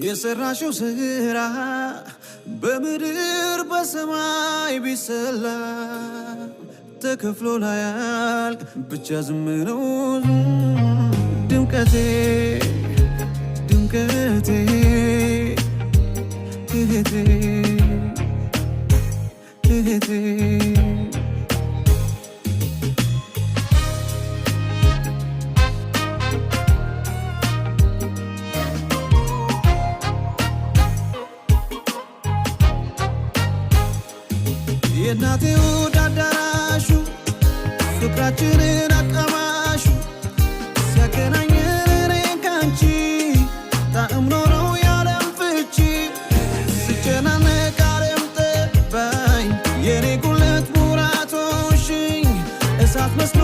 የሰራሽው ስራ በምድር በሰማይ ቢሰላ ተከፍሎ ላያልቅ ብቻ ዝም ነው ድምቀቴ ድምቀቴ እህቴ እህቴ። የእናቴ ውድ አዳራሹ ፍቅራችንን አቀማሹ ሲያገናኘን እኔን ካንቺ ጣዕም ኖረው ያለም ፍቺ ስጨናነቅ ዓለም ጠባኝ የኔ ጉለት ሙራቶሽኝ እሳት መስሎ